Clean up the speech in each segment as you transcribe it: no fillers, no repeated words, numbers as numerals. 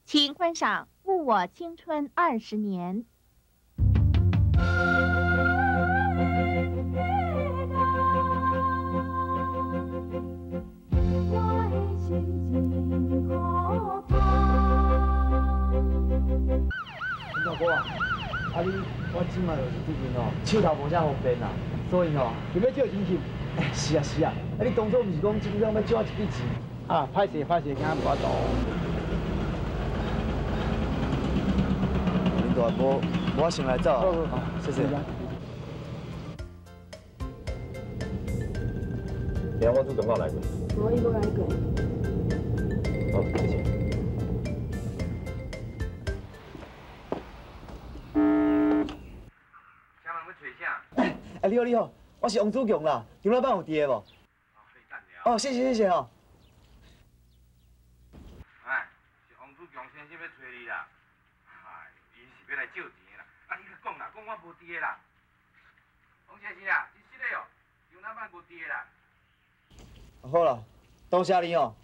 请观赏《误我青春二十年》。大哥啊，啊你，我這擺就是最近哦，手頭無啥方便啦，所以吼，想欲借錢是？欸，是啊是啊，啊你當初毋是講這久欲借我一筆錢？啊，歹勢歹勢，今無法度。恁大无，我先來走。好，謝謝。欸，我主動我來過。無，伊無來過。好，謝謝。啊，你好，你好，我是王祖強啦，張老闆有佇的無？哦，謝謝謝謝哦。哎，是王祖強先生欲揣你啦，哎，伊是欲來借錢的啦，啊，你去講啦，講我無佇的啦。王先生啊，真實的哦，張老闆無佇的啦。好啦，多謝你哦。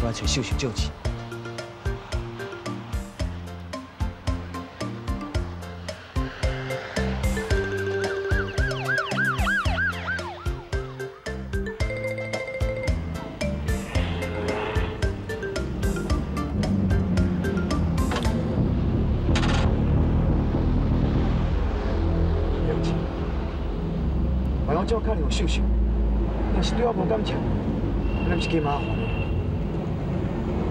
我來揣秀秀借錢。对不起，我讲借较有秀秀，若是對我無感情，那毋是加麻煩的。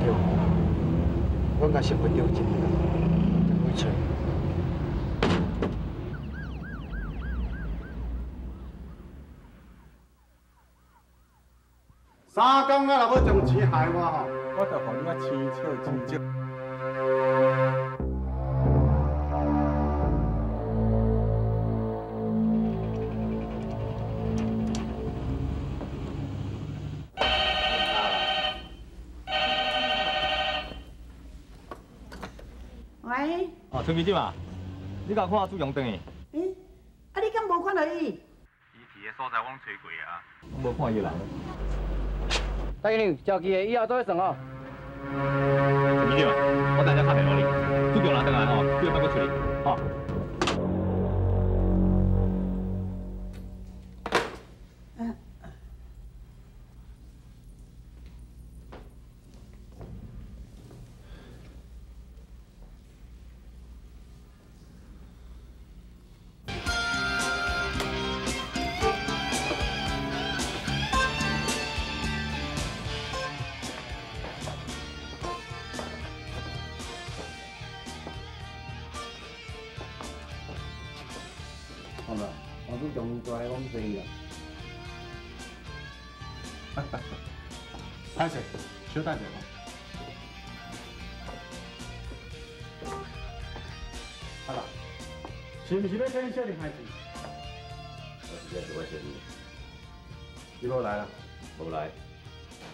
對，我應該先回丟錢，再去揣。三工了，若欲將錢害我吼，我就予你啊青笑青笑。喂。哦，陈秘書啊，你敢看朱強轉去？欸，啊你敢無看著伊？伊去的所在我攏揣過啊，攏無看伊人。大經理，交機的以後做伙算哦。陳秘書啊，我等下敲電話你，朱強若轉來吼，叫伊別閣出去，吼。好啦，王祖強在講生意啊。歹勢，小等者吼。好啦，是毋是欲替小弟害錢？我是這是我小弟。伊無來啦？無來。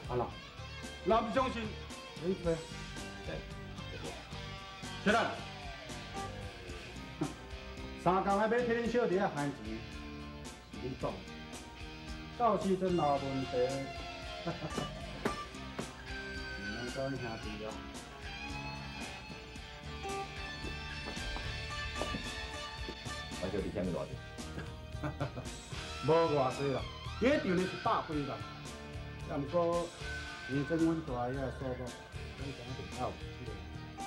好啦，若毋相信，你揣。來，小等。三工仔欲替恁小弟仔還錢，是恁講，到時陣若有問題，哈哈哈，毋通交恁兄弟啊。我小弟欠你偌濟？無偌濟啦，伊丈的是百幾萬，啊，毋過錢整阮大爺的數目，咱知影就較有這個。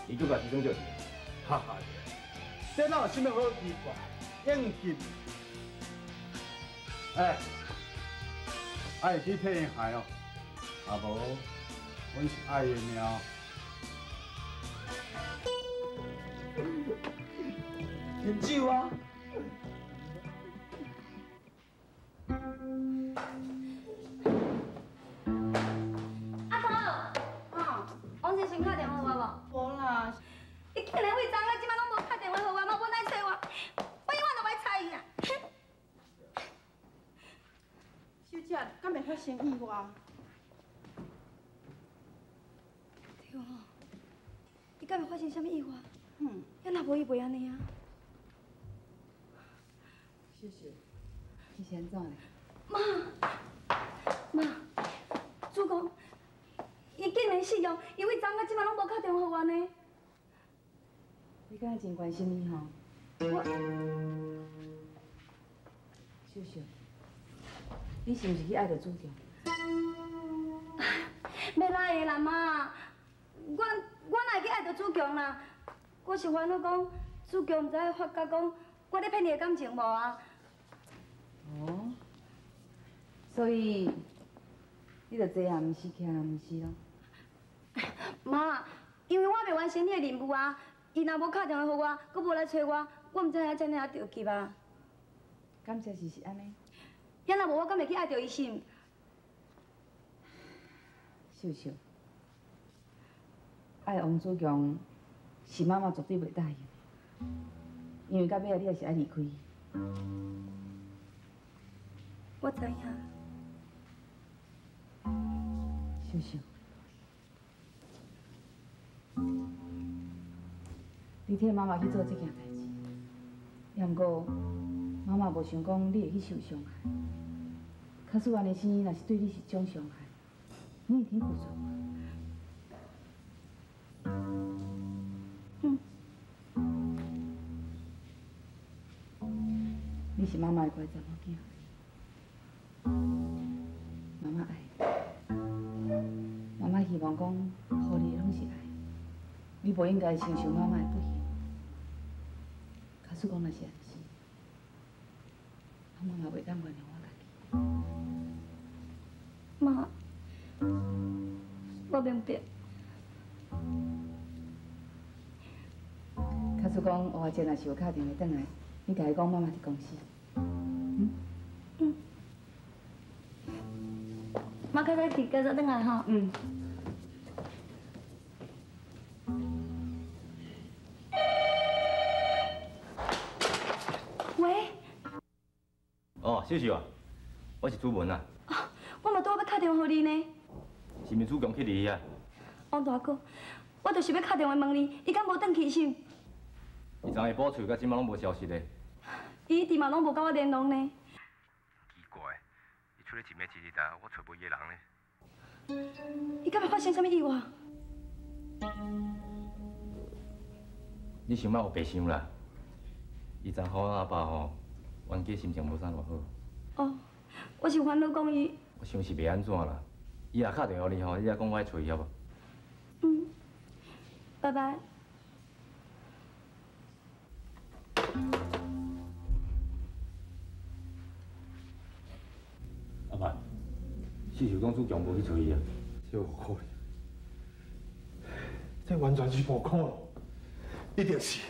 伊閣共醫生借錢？哈哈。這哪有啥物好奇怪？應急，哎，愛去替𪜶害哦，啊無，阮是愛伊的命。飲酒啊！阿桃，啊，王先生敲電話予我無？無啦。伊竟然為昨昏這擺攏無敲電話予我，嘛無來揣我，我永遠都袂睬伊啊！小姐，敢會發生意外？對，强哦，伊敢会发生啥物意外？嗯，要若无伊袂按呢啊。秀秀，你是按怎咧？妈，妈，主公，伊竟然死哦！伊为昨到这马拢无敲电话予我呢。你敢若真关心伊吼？我，秀秀，你是毋是去爱著主强？欲哪会啦妈？我哪会去爱著主强啦？我是烦恼讲，主强毋知影发觉讲我咧骗伊的感情无啊？哦，所以你就坐也毋是，徛也毋是咯。妈，因为我袂完成你的任务啊，伊若无敲电话予我，阁无来揣我，我毋知影遮尔仔著急啊。敢确实是按呢？遐若无我敢会去爱著伊心？秀秀，爱王子强是妈妈绝对袂答应的，因为到尾仔你也是爱离开伊。我知影。秀秀，你替妈妈去做这件代志，也毋过妈妈无想讲你会去受伤害。假使按呢生，若是对你是种伤害，你会挺负责无？嗯。你是妈妈的乖查某囝，妈妈爱你，妈妈希望讲，予你的拢是爱，你无应该承受妈妈的不幸。假使讲若是按呢，妈妈袂当原谅我家己。妈，我明白。假使讲吴阿姐若是有敲电话转来，你共伊讲妈妈伫公司。嗯。嗯。妈较早去，较早转来吼。嗯。喂。哦，秀秀啊，我是朱文啊。哦，我嘛拄好欲敲电话予你呢。是毋是主强去你遐？王大哥，我就是欲敲电话问你，伊敢无转去是毋？伊昨下晡出，到这马拢无消息咧。伊一直嘛拢无佮我联络呢。奇怪，伊出去一暝一日啊，我揣无伊个人呢。伊敢会发生啥物意外？你想莫乌白想啦。伊昨昏阿爸吼，冤家心情无啥偌好。哦，我是烦恼讲伊。我想是袂按怎啦。伊若敲电话予你吼，你才讲我爱揣伊好无？嗯，拜拜。阿爸，秀秀讲主强无去揣伊啊？这无可能，这完全是无可能，一定是，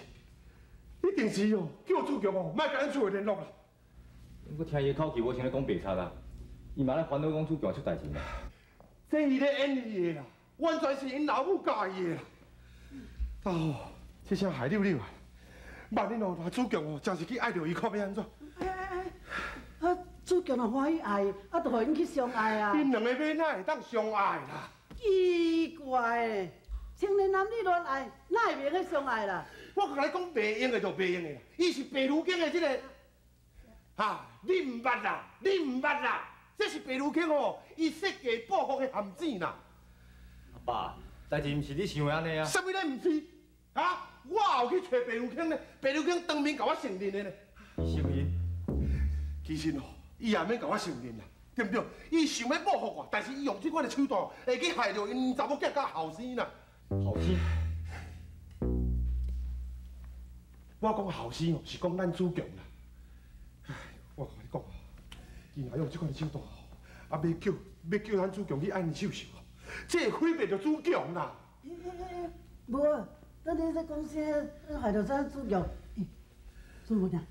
一定是哦，叫主强哦，莫共咱厝的联络啦。我听伊的口气，无像咧讲白贼啊，伊嘛咧烦恼讲主强出代志啦。这伊咧演伊的啦，完全是𪜶老母教伊的啦。哦，这声害溜溜啊！万一哦，若主强哦，真是去爱著伊，看欲按怎？哎哎哎，啊，主强若欢喜爱，啊，就予𪜶去相爱啊。𪜶两个欲哪会当相爱啦？奇怪咧，青年男女恋爱，哪会袂用相爱啦？我共你讲，袂用的就袂用的啦。伊是白如经的这个，哈，你毋捌啦，你毋捌啦，这是白如经哦，伊设计报复的陷阱啦。阿爸，代志毋是你想的按呢啊？啥物咧毋是？啊，我也有去揣白如经呢，白如经当面共我承认的呢。承认？其实哦，伊也免共我承认啦，对毋对？伊想欲报复我，但是伊用这款的手段，会去害著𪜶查某囝佮后生啦。后生？我讲后生哦，是讲咱主强啦。唉，我共你讲哦，伊若用这款的手段哦，啊，欲叫咱主强去爱𪜶秀秀，这会毁灭著主强啦。无，咱你咧讲啥？害著咱主强。主文啊，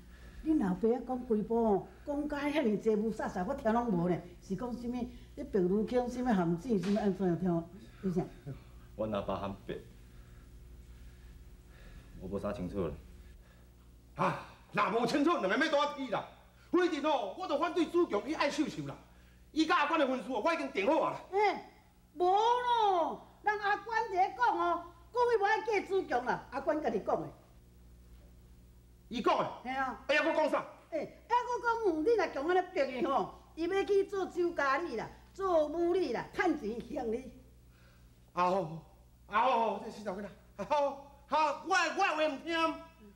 恁老爸仔讲规晡哦，讲甲遐尔济雾煞煞，我听拢无呢。是讲啥物？你白如坑啥物陷阱？啥物按怎听？你啥？阮阿爸喊白，我无啥清楚啦。啊，若无清楚，两个欲倒去啦。反正哦，我就反对主强去爱秀秀啦。伊佮阿关的婚事哦，我已经定好啊啦。欸，无咯，人阿关伫咧讲个子强啦，阿关家己讲的。伊讲的。嘿啊。哎呀，阁讲啥？欸，啊，阁讲，你若强按呢逼伊吼，伊欲去做酒家女啦，做舞女啦，趁钱还你。啊好，啊好，这死查某囡仔，好，好，我的话毋听，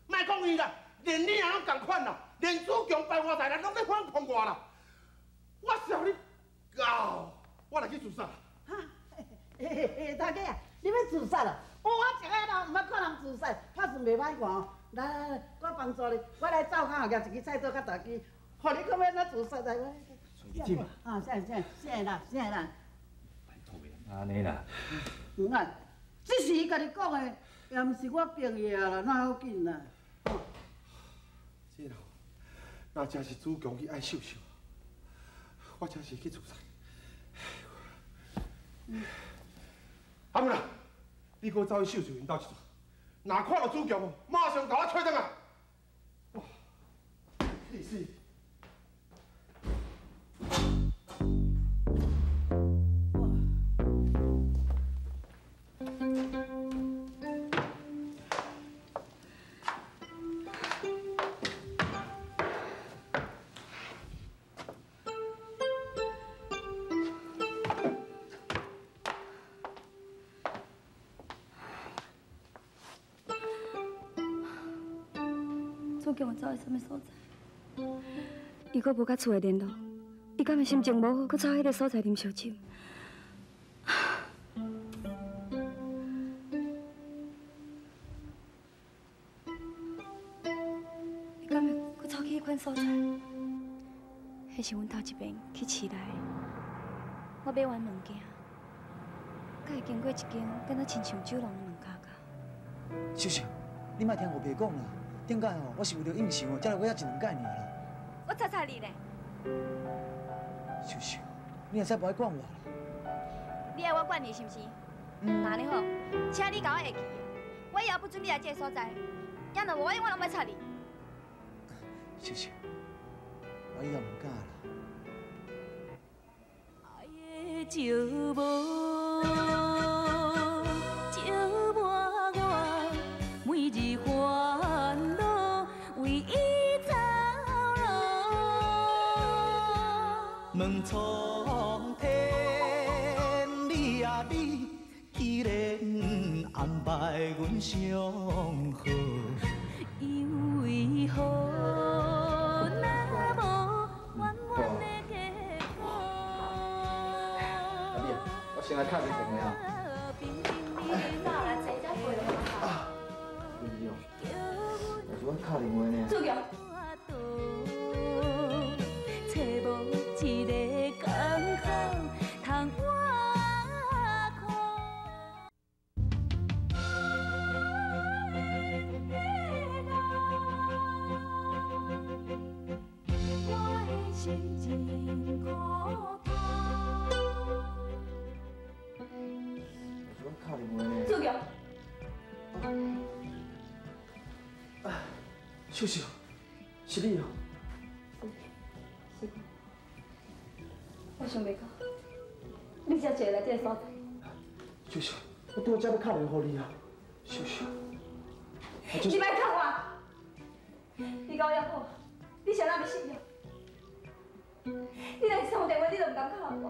莫讲伊啦，连你也拢仝款啦，连子强败外财啦，拢咧反抗我啦。我笑你，啊，我来去自杀。哈，欸欸，大家啊，你欲自杀啦？哦，我食个人毋捌看人自杀，拍算袂歹看哦。来来来，我帮助你，我来灶跤后举一支菜刀较大支，予你阁欲按怎自杀来？孙啊，啥啥啥啦啥啦？拜托的，按呢啦。唔啊，这是伊家己讲的，也毋是我逼伊啊啦，哪要紧啦？这咯，若真是子强去爱秀秀，我真是去自杀。阿母啦，你阁走去秀秀𪜶兜一转。若看到子强，马上共我揣转来。哇，气死！子强有走去啥物所在？伊阁无佮厝的联络，伊敢会心情无好，阁走彼个所在啉烧酒？伊敢会阁走去彼款所在？彼是阮头一遍去市内，我买完物件，佮会经过一间敢若亲像酒廊的门跤跤。秀秀，你莫听乌白讲啦。顶摆吼，我是为著应酬才来过遐一两摆尔啦。我插插你咧。秀秀，你会使无爱管我啦。你爱我管你是毋是？那按呢好，请你共我会记，我以后不准你来这个所在。也若无，我永远拢欲插你。秀秀，我以后毋敢啦。爱的寂寞，折磨我，每日烦恼为伊操劳。问苍天，你啊你，既然安排阮相好，又为何那无圆满的结果？阿弟，我先来敲一个电话啊。哪来坐才过来？啊，对哦，但是我敲电话呢。子强。找无一个港口通倚靠。我的心真苦痛。但是我敲电话呢。子强。啊，秀秀，是你哦。是，我想袂到，你才一个来这个所在。秀秀，我拄才欲敲电话予你啊，秀秀。你莫敲我，你佮我遐好，你啥人欲信了？你连一通电话你都毋甘敲我，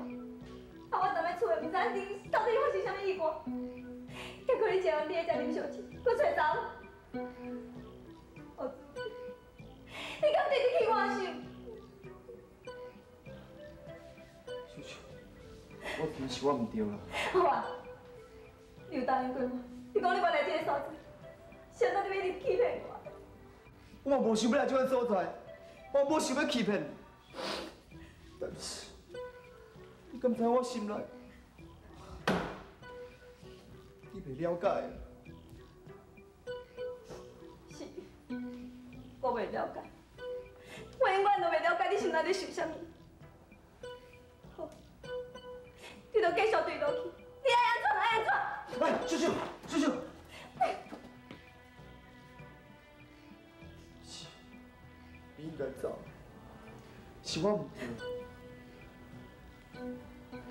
啊！我踮咧厝内，毋知影到底发生啥物意外，结果你一个人伫咧遮啉烧酒，阁揣查某。哦，你敢真正去我心？秀秀，我知是我毋对啦。好啊，你有答应过我，你讲你欲来这个所在，谁当你欲一直欺骗我？我嘛无想欲来这款所在，我无想欲欺骗你。但是，你敢知我心内，你袂了解。是，我袂了解，我永远都袂了解你心内咧想啥物。好，你就继续对落去，你爱按怎就按怎。哎，秀秀，秀秀。是，你应该走，是我毋对。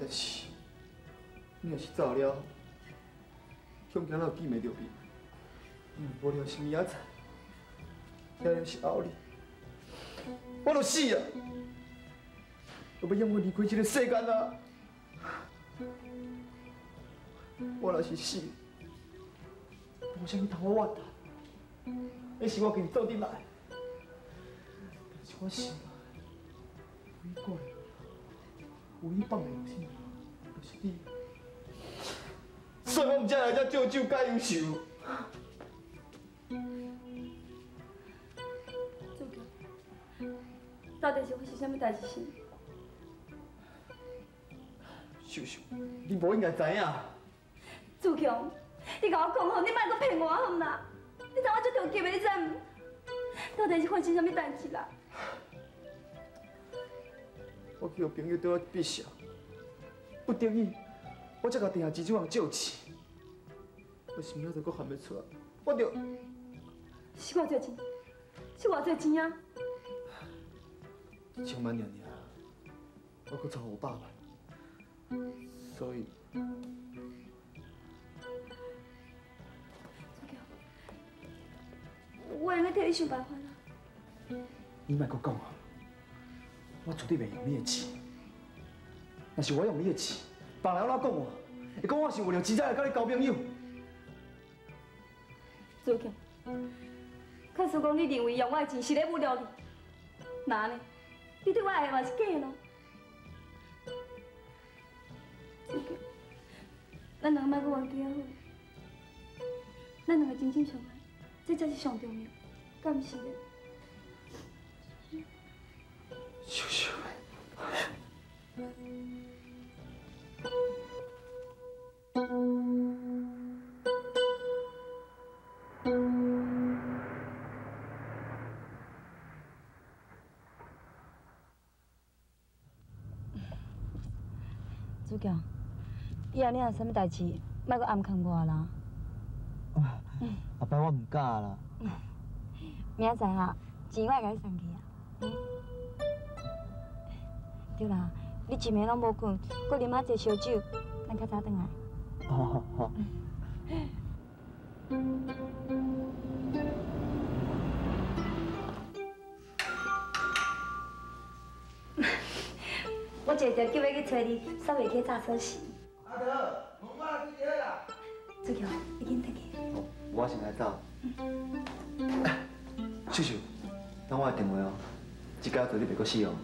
但是，你若是走了，恐惊咱有见袂著面。因为无论是明仔载，抑是后日，我就死啊！我欲永远离开这个世间啊！我若是死，无啥物通我怨叹，彼是我家己做阵来。但是我心内唯一挂念，唯一放袂落心，就是你。所以我毋才来遮借酒解忧愁。祖强，到底是发生啥物代志？是？秀秀，你无应该知影。祖强，你共我讲好，你莫阁骗我好毋啦？你知我足著急的，你知毋？到底是发生啥物代志啦？我去予朋友对我毕笑，不得已，我才共地下蜘蛛网借钱。若是明仔载阁还袂出来，我就……是偌济钱？是偌济钱啊？1000万尔尔，我阁凑500万，所以。我会用得替你想办法啦。你莫阁讲啊！我绝对袂用你的钱。若是我用你的钱，别人按怎讲我？会讲我是为了钱才来佮你交朋友。祖强，假使讲你认为用我的钱是咧侮辱你，那呢？你对我爱嘛是假的咯？祖强，咱两个莫阁冤家好，咱两个真正相爱，这才是上重要，敢毋是咧？秀秀。祖强，以后你若有啥物代志，莫阁暗藏我啦。后摆我毋敢啦。明仔载哈，钱我会共你送去啊。对啦，你一暝拢无睏，阁啉仔济烧酒，咱较早转来。好好好。我一直叫欲去揣你，煞袂记炸锁匙。阿德，门我来关啦。祖强，你紧转去。我先来走。秀秀，等我的电话哦，这工做你袂阁死哦。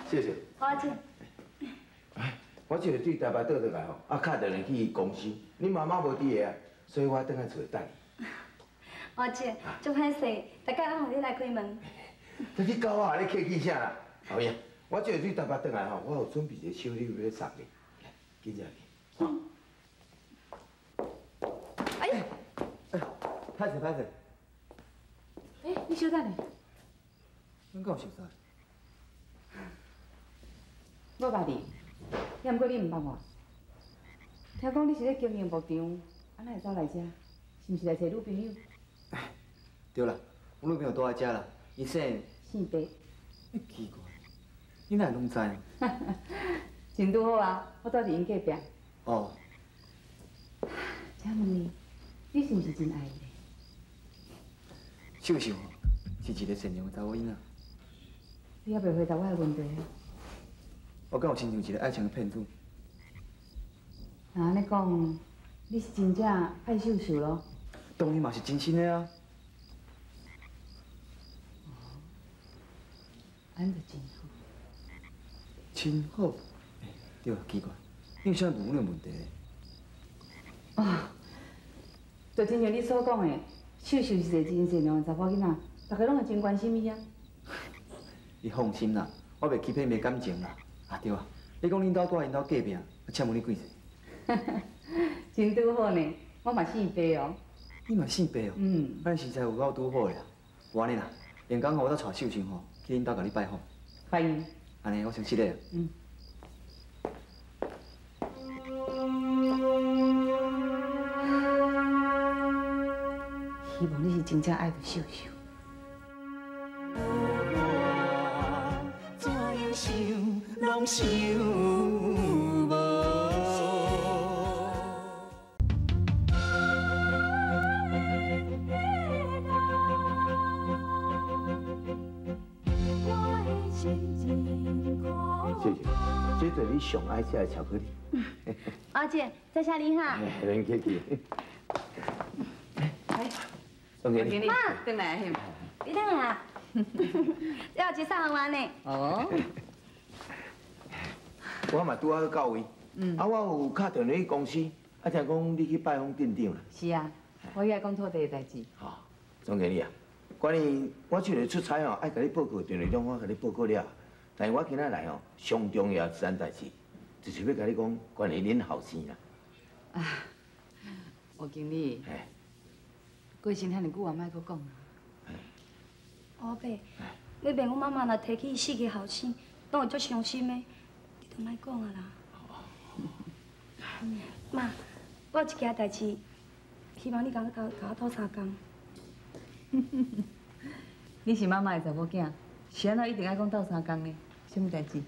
谢谢。好，姐。我这个对台北倒转来吼，啊，敲电话去公司，你妈妈无伫个啊，所以我转来厝等你。阿姐，足歹势，逐工拢予你来开门。这你教我，你客气啥啦？后影，我这个对台北转来吼，我有准备一个小礼物欲送你，来，紧入去。哎呀！哎，歹势歹势。哎，你稍等下。咱敢有熟似？我捌你，也毋过你毋捌我。听讲你是咧经营牧场，啊，哪会走来遮？是毋是来揣女朋友？对啦，我女朋友住佇遮啦，伊姓姓白。奇怪，你哪会拢知？真拄好啊，我住伫𪜶隔壁。哦。请问你，你是毋是真爱伊咧？秀秀是一个善良的查某囡仔。你犹未回答我的问题啊？我敢有亲像一个爱情的骗子？若按呢讲，你是真正爱秀秀咯？当然嘛是真心的啊。按呢就真好。真好。对啊，奇怪，你为啥问阮的问题咧？哦，就亲像你所讲的，秀秀是一个真善良的查某囡仔，大家拢会真关心伊啊。你放心啦，我袂欺骗伊的感情啦。啊对啊，你讲恁兜住𪜶兜隔壁，啊请问你贵姓？真拄好呢，我嘛姓白哦。你嘛姓白哦？嗯。咱实在有够拄好啦。无按呢啦，下工吼我再带秀秀吼去恁兜共你拜访。欢迎。按呢，我先失礼。嗯。希望你是真正爱著秀秀。怎样想拢想无。秀秀，這就是你上愛食的巧克力。阿姐，多謝你哈。免客氣。哎，總經理。媽，轉來啊，你轉來啊？這有一送予我呢。哦。我嘛拄仔到位。啊，我有敲電話去公司，啊，聽講你去拜訪店長啦。是啊，我去遐講土地的代誌。吼，總經理啊，關於我這個出差吼，愛共你報告，電話中我共你報告了。但是我今仔來吼，上重要一件代誌，就是欲共你講關於恁後生啦。啊，吳經理，過身遐爾久也莫閣講。阿伯，你問阮媽媽若提起死去後生，攏會足傷心的，你就莫講啊啦。媽，我有一件代誌，希望你共我鬥相共。你是媽媽的查某囝，是按怎一定愛講鬥相共呢？啥物代誌？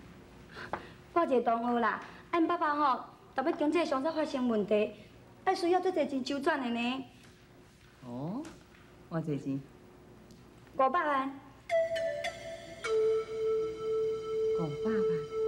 我有一个同學啦，𪜶爸爸吼，逐擺經濟上才發生問題，愛需要足濟錢周轉的呢。哦，偌濟錢？500萬。500萬。